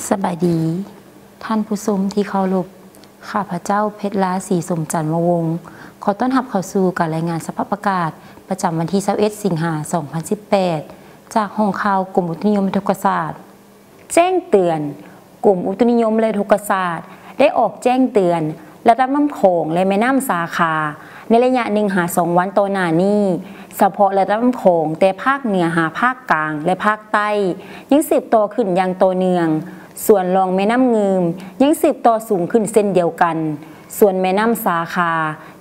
ສະບາຍດີ ທ່ານຜູ້ຊົມທີ່ເຄົາລົບ, ຂ້າພະເຈົ້າ ເພັດລາ ສີສົມຈັນວະວົງ ຂໍຕ້ອນຮັບເຂົ້າສູ່ການລາຍງານສະພາບອາກາດ ປະຈຳວັນທີ ຊາວເອັດ ສິງຫາ ສອງພັນສິບແປດ ຈາກຫ້ອງຂ່າວກົມອຸຕຸນິຍົມແລະອຸທົກກະສາດ. ແຈ້ງເຕືອນ, ກົມອຸຕຸນິຍົມແລະອຸທົກກະສາດ ໄດ້ອອກແຈ້ງເຕືອນລະດັບນ້ຳຂອງ ແລະ ແມ່ນ້ຳສາຂາ ໃນໄລຍະໜຶ່ງຫາສອງວັນຕໍ່ໜ້ານີ້, ສະເພາະລະດັບນ້ຳຂອງແຕ່ພາກເໜືອຫາພາກກາງ ແລະ ພາກໃຕ້ ຍັງສືບຕໍ່ຂຶ້ນຢ່າງຕໍ່ເນື່ອງ, ສ່ວນລ່ອງແມ່ນ້ຳງື່ມ ຍັງສືບຕໍ່ສູງຂຶ້ນເຊັ່ນດຽວກັນ, ສ່ວນແມ່ນ້ຳສາຂາ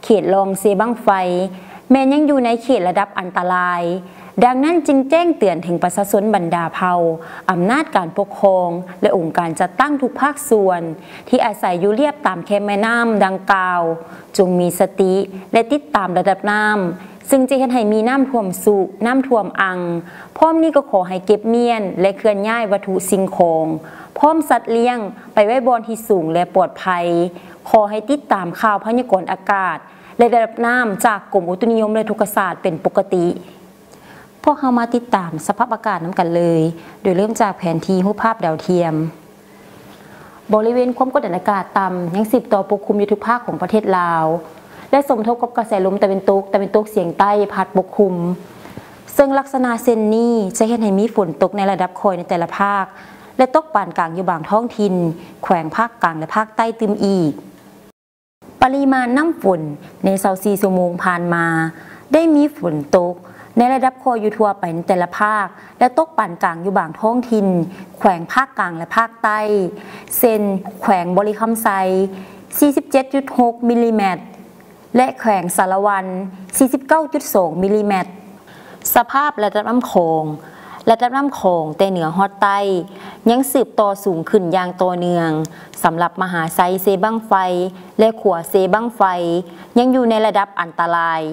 ເຂດລ່ອງເຊບັ້ງໄຟ ແມ່ນຍັງຢູ່ໃນເຂດລະດັບອັນຕະລາຍ. ດັ່ງນັ້ນຈຶ່ງແຈ້ງເຕືອນເຖິງປະຊາຊົນບັນດາເຜົ່າ, ອຳນາດການປົກຄອງ ແລະ ອົງການຈັດຕັ້ງທຸກພາກສ່ວນ ທີ່ອາໄສຢູ່ລຽບຕາມແຄມແມ່ນ້ຳດັ່ງກ່າວ, ຈົ່ງມີສະຕິ ແລະ ຕິດຕາມລະດັບນ້ຳ, ເຊິ່ງຈະເຮັດໃຫ້ມີນ້ຳຖ້ວມຊຸ, ນ້ຳຖ້ວມອັ່ງ. ພ້ອມນີ້ກໍຂໍໃຫ້ເກັບມ້ຽນ ແລະ ເຄື່ອນຍ້າຍວັດຖຸສິ່ງຂອງ, ພ້ອມສັດລ້ຽງ ໄປໄວ້ບ່ອນທີ່ສູງ ແລະ ປອດໄພ. ຂໍໃຫ້ຕິດຕາມຂ່າວພະຍາກອນອາກາດ ແລະ ລະດັບນ້ຳຈາກກົມອຸຕຸນິຍົມແລະອຸທົກກະສາດເປັນປົກກະຕິ. ພວກເຮົາມາຕິດຕາມສະພາບອາກາດນຳກັນເລີຍ, ໂດຍເລີ່ມຈາກແຜນທີ່ຮູບພາບດາວທຽມ. ບໍລິເວນຄວາມກົດດັນອາກາດຕ່ຳຍັງສືບຕໍ່ປົກຄຸມຢູ່ທຸກພາກຂອງປະເທດລາວ ແລະ ສົມທົບກັບກະແສລົມຕາເວັນຕົກ, ຕາເວັນຕົກສຽງໃຕ້ພັດປົກຄຸມ, ເຊິ່ງລັກສະນະເຊັ່ນນີ້ຈະເຮັດໃຫ້ມີຝົນຕົກໃນລະດັບຄ່ອຍໃນແຕ່ລະພາກ ແລະ ຕົກປານກາງຢູ່ບາງທ້ອງຖິ່ນ ແຂວງພາກກາງ ແລະ ພາກໃຕ້ຕື່ມອີກ. ປະລິມານນ້ຳຝົນໃນຊາວສີ່ຊົ່ວໂມງຜ່ານມາ ໄດ້ມີຝົນຕົກໃນລະດັບຄ່ອຍຢູ່ທົ່ວໄປໃນແຕ່ລະພາກ ແລະ ຕົກປານກາງຢູ່ບາງທ້ອງຖິ່ນ ແຂວງພາກກາງ ແລະ ພາກໃຕ້ ເຊັ່ນ ແຂວງບໍລິຄຳໄຊ ສີ່ສິບເຈັດຈຸດຫົກມິນລີແມັດ ແລະ ແຂວງສາລະວັນ ສີ່ສິບເກົ້າຈຸດສອງມິນລີແມັດ. ສະພາບລະດັບນ້ຳຂອງ, ລະດັບນ້ຳຂອງແຕ່ເໜືອຮອດໃຕ້ ຍັງສືບຕໍ່ສູງຂຶ້ນຢ່າງຕໍ່ເນື່ອງ. ສຳລັບມະຫາໄຊເຊບັ້ງໄຟ ແລະ ຂົວເຊບັ້ງໄຟ ຍັງຢູ່ໃນລະດັບອັນຕະລາຍ.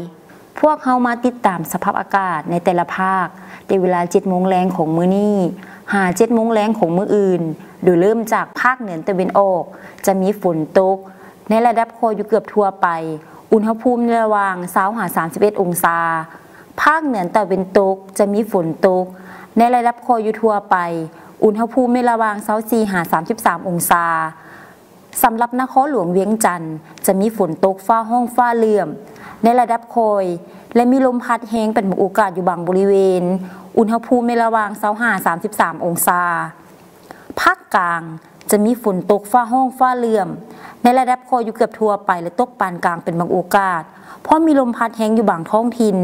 ພວກເຮົາມາຕິດຕາມສະພາບອາກາດໃນແຕ່ລະພາກ ແຕ່ເວລາເຈັດໂມງແລງຂອງມື້ນີ້ ຫາເຈັດໂມງແລງຂອງມື້ອື່ນ, ໂດຍເລີ່ມຈາກພາກເໜືອຕາເວັນອອກ ຈະມີຝົນຕົກໃນລະດັບຄ່ອຍຢູ່ເກືອບທົ່ວໄປ, ອຸນຫະພູມໃນລະຫວ່າງຊາວຫາສາມສິບເອັດອົງສາ. ພາກເໜືອຕາເວັນຕົກຈະມີຝົນຕົກໃນລະດັບຄ່ອຍຢູ່ທົ່ວໄປ, ອຸນຫະພູມໃນລະຫວ່າງຊາວສີ່ຫາສາມສິບສາມອົງສາ. ສຳລັບນະຄອນຫຼວງວຽງຈັນ ຈະມີຝົນຕົກຟ້າຮ້ອງຟ້າເຫຼື້ອມໃນລະດັບຄ່ອຍ ແລະ ມີລົມພັດແຮງເປັນບາງໂອກາດຢູ່ບາງບໍລິເວນ, ອຸນຫະພູມໃນລະຫວ່າງຊາວຫ້າ ສາມສິບສາມອົງສາ. ພາກກາງຈະມີຝົນຕົກຟ້າຮ້ອງຟ້າເຫຼື້ອມໃນລະດັບຄ່ອຍຢູ່ເກືອບທົ່ວໄປ ແລະ ຕົກປານກາງເປັນບາງໂອກາດ, ພ້ອມມີລົມພັດແຮງຢູ່ບາງທ້ອງຖິ່ນ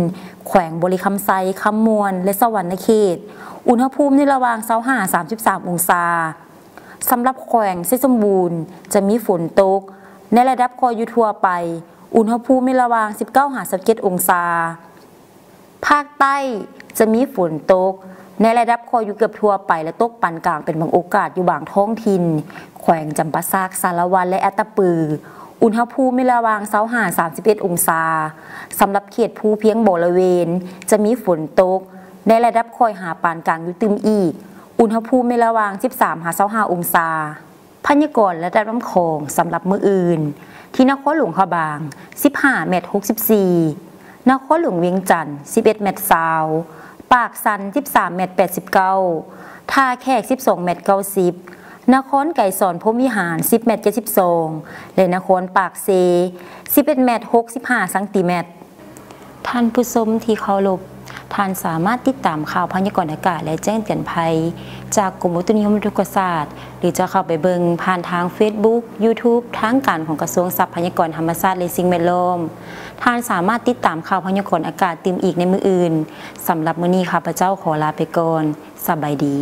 ແຂວງບໍລິຄຳໄຊ, ຄຳມ່ວນ ແລະ ສະຫວັນນະເຂດ, ອຸນຫະພູມໃນລະຫວ່າງຊາວຫ້າ ສາມສິບສາມອົງສາ. ສຳລັບແຂວງໄຊສົມບູນ ຈະມີຝົນຕົກໃນລະດັບຄ່ອຍຢູ່ທົ່ວໄປ, ອຸນຫະພູມໃນລະຫວ່າງສິບເກົ້າຫາຊາວເຈັດອົງສາ. ພາກໃຕ້ຈະມີຝົນຕົກໃນລະດັບຄ່ອຍຢູ່ເກືອບທົ່ວໄປ ແລະ ຕົກປານກາງເປັນບາງໂອກາດຢູ່ບາງທ້ອງຖິ່ນ ແຂວງຈຳປາສັກ, ສາລະວັນ ແລະ ອັດຕະປື, ອຸນຫະພູມໃນລະຫວ່າງຊາວຫ້າ ສາມສິບເອັດອົງສາ. ສຳລັບເຂດພູພຽງບໍລະເວນ ຈະມີຝົນຕົກໃນລະດັບຄ່ອຍຫາປານກາງຢູ່ຕື່ມອີກ, ອຸນຫະພູມໃນລະຫວ່າງສິບສາມຫາຊາວຫ້າອົງສາ. ພະຍາກອນລະດັບນ້ຳຂອງສຳລັບມື້ອື່ນ, ທີ່ນະຄອນຫຼວງພະບາງ ສິບຫ້າແມັດຫົກສິບສີ່, ນະຄອນຫຼວງວຽງຈັນ ສິບເອັດແມັດຊາວ, ປາກຊັນ ສິບສາມແມັດແປດສິບເກົ້າ, ທ່າແຂກ ສິບສອງແມັດເກົ້າສິບ, ນະຄອນໄກສອນ ພົມວິຫານ ສິບແມັດເຈັດສິບສອງ ແລະ ນະຄອນປາກເຊ ສິບເອັດແມັດຫົກສິບຫ້າຊັງຕີແມັດ. ທ່ານຜູ້ຊົມທີ່ເຄົາລົບ, ທ່ານສາມາດຕິດຕາມຂ່າວພະຍາກອນອາກາດ ແລະ ແຈ້ງເຕືອນໄພ ຈາກກົມອຸຕຸນິຍົມແລະອຸທົກກະສາດ ຫຼື ຈະເຂົ້າໄປເບິ່ງຜ່ານທາງເຟສບຸກ, ຢູທູບ ທາງການຂອງກະຊວງຊັບພະຍາກອນທຳມະຊາດ ແລະ ສິ່ງແວດລ້ອມ. ທ່ານສາມາດຕິດຕາມຂ່າວພະຍາກອນອາກາດຕື່ມອີກໃນມື້ອື່ນ. ສຳລັບມື້ນີ້ ຂ້າພະເຈົ້າຂໍລາໄປກ່ອນ. ສະບາຍດີ.